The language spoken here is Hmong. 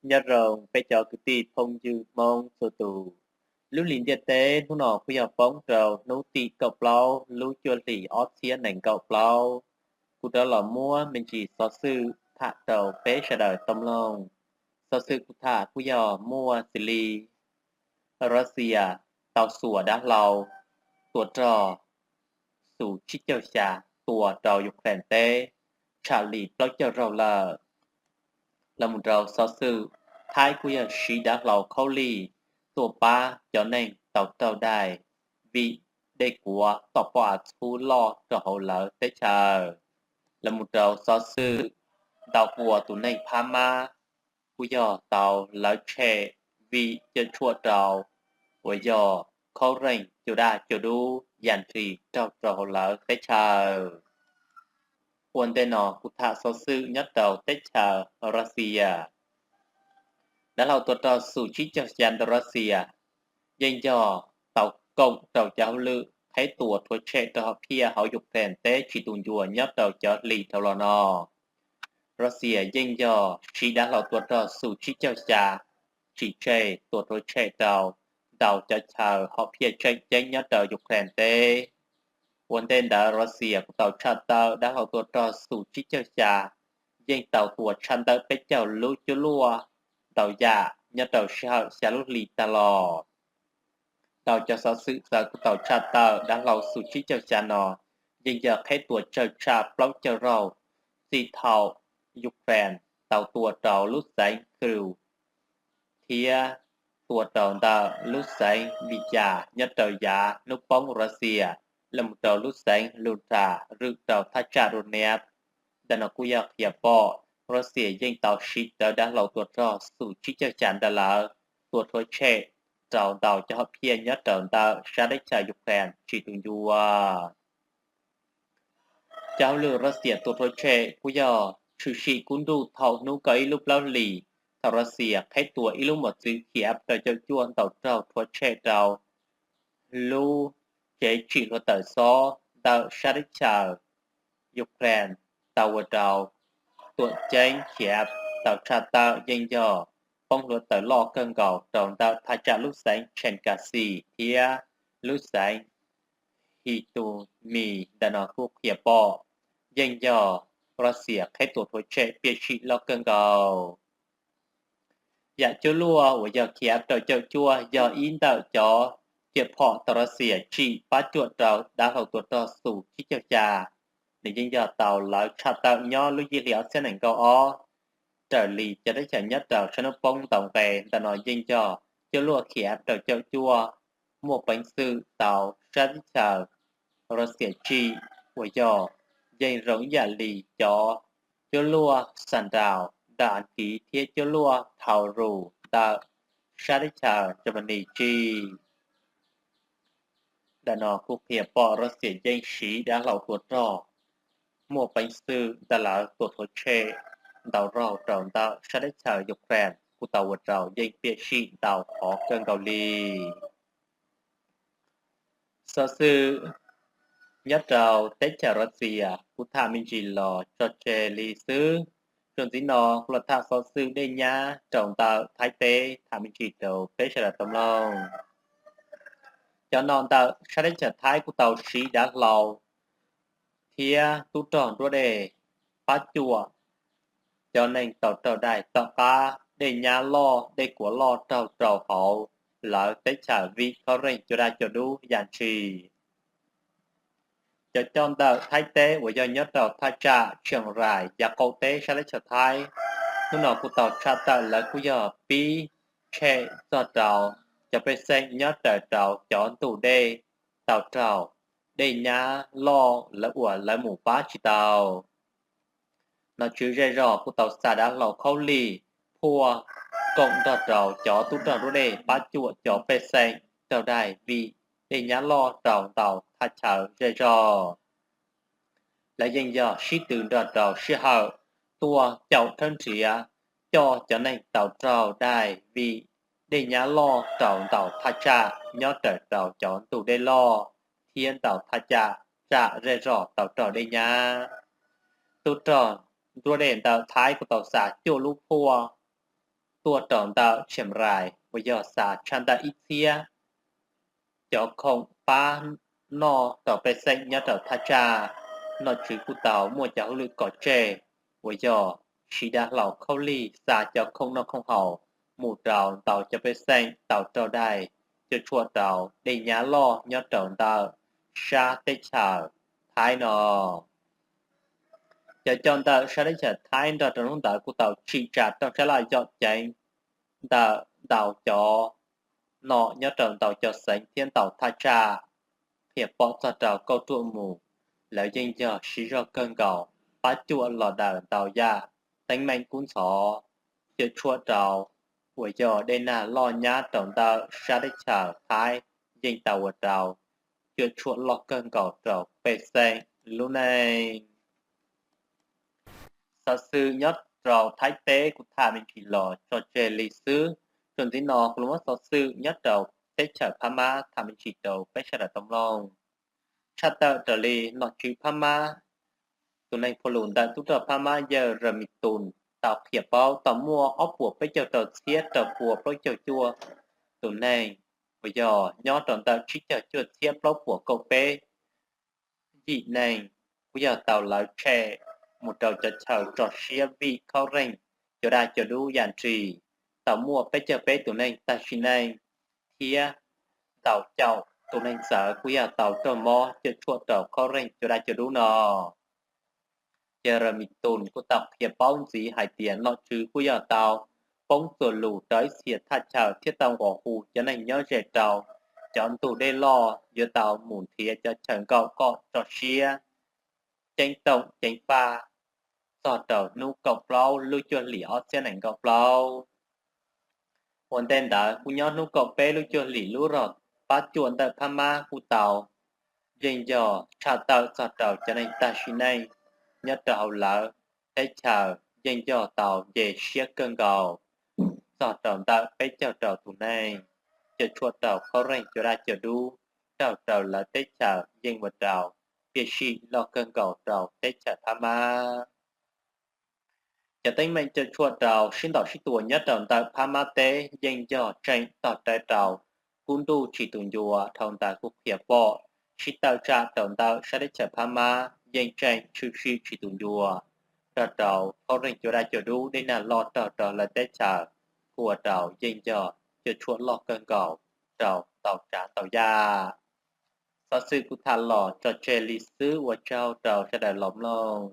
Nyob zoo peb cov kwv tij phooj ywg Hmoob txhua tus. Lub hlis ntiaj teb hnub no kuj yog poob rau hnub tim kaum plaub lub cuaj hlis ob txhiab nees nkaum plaub. Kuv rov los muab me ntsis xov xwm tham rau peb sawv daws tau mloog. Xov xwm kuv tham kuj yog muaj xws li Russia tau xuas dav hlau tua rog Su tsib caug xya tua rau Ukraine teb tshaj li plaub caug zaug lawm. Los mus rau xov xwm Thaib kuj yog siv dav hlau khaub lig tuaj pab cov neeg tau raug dai vim dej kuav tom poj av txhub loj rau hauv lawv teb chaws. Los mus rau xov xwm ntau pua tus neeg Phab Mab kuj yog tau lawv tshem vim coj tshuaj rau uas yog khaub reej cua daj cua dub yas ntsis raug rau hauv lawv teb chaws. Ua ntej no kuv tham xov xwm nyob rau teb chaws Russia. Dav hlau tua rog Su tsib caug xya ntawm Russia yeej yog tau koom rau cov hauj lwm qheb tua rhuav tshem rau hom phiaj hauv Ukraine teb tsis tu ncua nyob rau cov hlis dhau los no. Russia yeej yog siv dav hlau tua rog Su tsib caug xya tsis tseg tua rhuav tshem rau ntau cov chaw hom phiaj tseem ceeb nyob rau Ukraine teb. Ua ntej ntawd Russia kuj tau tshaj tawm dav hlau tua rog Su tsib caug xya yeej tau tua tshaj ntawm peb caug lub cuab luaj ntau yam nyob rau sij hawm xya lub hlis tag los. Dhau cov xov xwm txawv kuj tau tshaj tawm dav hlau Su tsib caug xya no yeej yog qheb tua tsawg tshaj plaub caug zaug txij thaum Ukraine tau tua rau lub xeev Kursk thiab tua rau ntawm lub xeev Viyas nyob rau yav hnub poob Russia los mus rau lub xeev Luhansk rwm rau thaj tsam Donetsk. Ntawm no kuj yog qhia pom Russia yeej tau siv rawv dav hlau tua rog Su tsib caug xya ntawm lawv tua rhuav tshem rau ntau cov hom phiaj nyob rau ntawm sab teb chaws Ukraine tsis tu ncua. Cov hauj lwm Russia tua rhuav tshem kuj yog tshwm sim kub nruj thaum hnub kaum ib lub plaub hlis thaum Russia qheb tua ib lub mos txwv Kyiv rau caum cuaj ntaus raug rhuav tshem rau lub tsev tsim hluav taws xob ntawm sab teb chaws Ukraine tau ua rau tuam ceeb Kyiv tau tshaj tawm yeej yog poob hluav taws loj kawg nkaus rau ntawm thaj tsam lub xeev Cherkasy thiab lub xeev Izyum. Ntawm no kuj qhia pom yeej yog Russia qheb tua rhuav tshem piam sij loj kawg nkaus. Yam cuab luaj uas yog Kyiv rau caum cuaj yog ib ntawm cov riam phom tau Russia tsim pab cuam rau dav hlau tua rog Su tsib caug xya. Nws yeej yog tau lawv tshaj tawm nyob lub yim hli ob txhiab nees nkaum ob raws li cov teb chaws nyob rau sab hnub poob ntaus nqe. Ntawm no yeej yog cuab luaj Kyiv rau caum cuaj muaj peev xwm tau sab teb chaws Russia tsim uas yog yeej zoo ib yam li cov cuab luaj Shadow ntawm Askiv thiab cuab luaj Taurus ntawm sab teb chaws Germany tsim. Ntawm no kuj qhia pom Russia yeej siv dav hlau tua rog muaj peev xwm ntawm lawv tua rhuav tshem ntau zaug rau ntawm sab teb chaws Ukraine kuj tau ua rau yeej piam sij ntau qhov kawg nkaus li. Xov xwm nyob rau teb chaws Russia kuv tham me ntsis los tso tseg li xwb. Txuas ntxiv no kuv los tham xov xwm dej nyab rau ntawm Thaib teb tham me ntsis rau peb sawv daws tau mloog. Cov nom ntawm sab teb chaws Thaib kuj tau siv dav hlau thiab tub rog nruab dej pab cuam cov neeg tau raug dai tom qab dej nyab loj dej kuav loj raug rau hauv lawv teb chaws vim khaub reej cua daj cua dub yam ntshis. Cov coj ntawm Thaib teb uas yog nyob rau thaj tsam Tsheej Rais yav qaum teb sab teb chaws Thaib, hnub no kuj tau tshaj tawm lawv kuj yog pib tshem txog rau cov pej xeem nyob raws rau cov ntug dej tau raug dej nyab loj lawv uas lawv mus pab tsis tau. Nom tswv zej zog kuj tau xa dav hlau khaub lig phuaj koom nrog rau cov tub rog nruab dej pab cuam cov pej xeem raug dai vim dej nyab loj rau ntau thaj chaw zej zog. Lawv yeej yog sib tw nrog rau sij hawm tuaj caum thawb nrhiav coj cov neeg tau raug dai vim dej nyab loj rau ntau thaj tsam nyob raws rau cov ntug dej loj thiab ntau thaj tsam zej zog tau raug dej nyab. Tub rog nruab dej ntawm Thaib kuj tau xa cuaj lub phuaj tuaj rau ntawm Tsheem Rais uas yog xa tshaj ntawm ib txhiab cov khoom pab noj rau pej xeem nyob rau thaj tsam. Nom tswv kuj tau muaj cov hauj lwm kom tseg uas yog siv dav hlau khaub lig xa cov khoom noj khoom haus mus rau ntau cov pej xeem tau raug dai cuam tshuam rau dej nyab loj nyob rau ntawm sab teb chaws Thaib no. Cov coj ntawm sab teb chaws Thaib nrog rau hnub ntawd kuj tau tsim tsa rooj sab laj yom ceev ntawm ntau cov nom nyob rau ntau cov xeev thiab ntau thaj tsam. Qhia pom txog rau kauj ruam mus, lawv yeej yog siv zog kawg nkaus pab cuam los daws ntau yam teeb meem kub ntxhov cuam tshuam rau uas yog dej nag loj nyab rau ntawm sab teb chaws Thaib yeej tau ua rau cuam tshuam loj kawg nkaus rau pej xeem lub neej. Xov xwm nyob rau Thaib teb kuv tham me ntsis los tso tseg li xwb. Txuas ntxiv no kuv los muab xov xwm nyob rau teb chaws Phab Mab tham me ntsis rau peb sawv daws tau mloog. Tshaj tawm raws li nom tswv Phab Mab, tus neeg phua lus ntawm tub rog Phab Mab yawg Ras Mis Tus tau qhia paub tau muaj ob puas peb caug rau txhiab rau pua plaub caug cuaj tus neeg uas yog nyob rau ntawm tsib caug cuaj txhiab plaub puas kaum peb yim neeg kuj yog tau lawv tshem mus rau cov chaw tso siab vim khaub reeg cua daj cua dub yam nrig. Tau muaj peb caug peb tus neeg tag sim neej thiab ntau caum tus neeg txawv kuj yog tau raug mob cuam tshuam rau khaub reeg cua daj cua dub no. Yawg Ras Mis Tus kuj tau qhia paub ntxiv hais tias nom tswv kuj yog tau poob txuas lus rau ib txhia thaj chaw thiab tau nqua hu cov neeg nyob ze rau cov ntug dej loj yuav tau mus nrhiav cov chaw nkaum kom tso siab ceeb toom ceeb paj txog rau hnub kaum plaub lub cuaj hlis ob txhiab nees nkaum plaub. Ua ntej ntawd kuj nyob hnub kaum peb lub cuaj hlis lub rog pab cuam ntawm Phab Mab kuj tau yeej yog tshaj tawm txog rau cov neeg tag sim neej nyob rau hauv lawv teb chaws yeej yog tau nce siab kawg nkaus txog rau ntawm peb caug rau tus neeg cuam tshuam rau khaub reeg cua daj cua dub raug rau lawv teb chaws yeej ua rau piam sij loj kawg nkaus rau teb chaws Phab Mab. Cov teeb meem cuam tshuam rau sib ntaus sib tua nyob rau ntawm Phab Mab teb yeej yog tseem tog rawv rau kub nruj tsis tu ncua. Dhau ntawd kuj qhia pom sib tawm tsam rau ntawm sab teb chaws Phab Mab yeej tseem tshwm sim tsis tu ncua, raug rau khaub reeg cua daj cua dub dej nag loj raug rau lawv teb chaws, kuj ua rau yeej yog cuam tshuam loj kawg nkaus rau ntau tsav ntau yam. Xov xwm kuv tham los tso tseg li xwb, ua tsaug rau sawv daws los mloog.